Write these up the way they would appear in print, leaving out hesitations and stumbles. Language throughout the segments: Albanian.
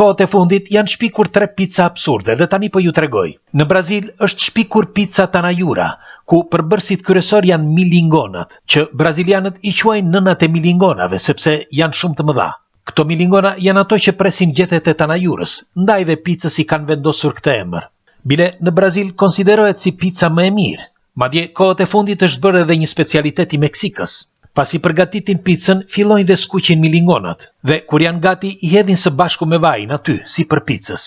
Kohët e fundit janë shpikur tre pica absurde dhe tani po ju tregoj. Në Brazil është shpikur pica tanajura, ku përbërësit kryesor janë milingonat, që brazilianët i quajnë nënat e milingonave sepse janë shumë të mëdha. Këto milingona janë ato që presin gjethet e tanajurës, ndaj dhe picës i kanë vendosur këtë emër. Bile në Brazil konsiderohet si pica më e mirë. Madje kohët e fundit është bërë edhe një specialitet i Meksikës. Pasi përgatitin picën, fillojnë dhe skuqin milingonat dhe kur janë gati i hedhin së bashku me vajin aty, sipër picës.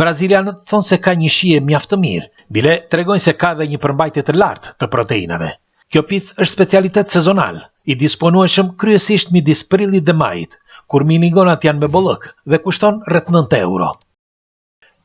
Brazilianët thonë se ka një shije mjaft të mirë, bile tregojnë se ka dhe një përmbajtje të lartë të proteinave. Kjo picë është specialitet sezonal, i disponueshëm kryesisht midis prillit dhe majit, kur milingonat janë me bollëk dhe kushton rreth 9 euro.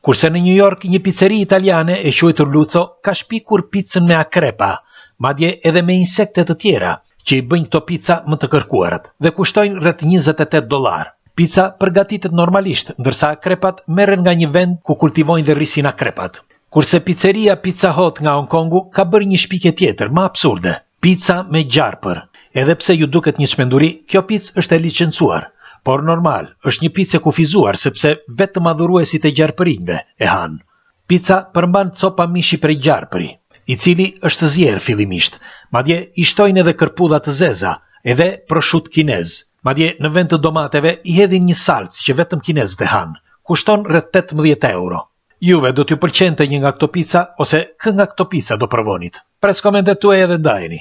Kurse në New York një piceri italiane e quajtur Luco ka shpikur picën me akrepa, madje edhe me insekte të tjera, që i bëjnë këto pica më të kërkuarat dhe kushtojnë rreth 28 dollarë. Pica përgatitet normalisht, ndërsa akrepat merren nga një vend ku kultivojnë dhe rrisin akrepat. Kurse piceria Pizza Hut nga Hong Kongu ka bërë një shpikje tjetër, më absurde. Pica me gjarpër. Edhe pse ju duket një çmenduri, kjo picë është e licencuar. Por normal, është një picë e kufizuar sepse vetëm adhuruesit e gjarpërinjve e hanë. Pica përmban copa mishi prej gjarpëri, i cili është zier fillimisht. Madje i shtojnë edhe kërpudha të zeza, edhe proshutë kinez. Madje në vend të domateve i hedhin një salcë që vetëm kinezët e hanë. Kushton rreth 18 euro. Juve do t'ju pëlqente një nga këto pica ose kë nga këto pica do provonit? Pres komentet tuaja dhe ndajeni.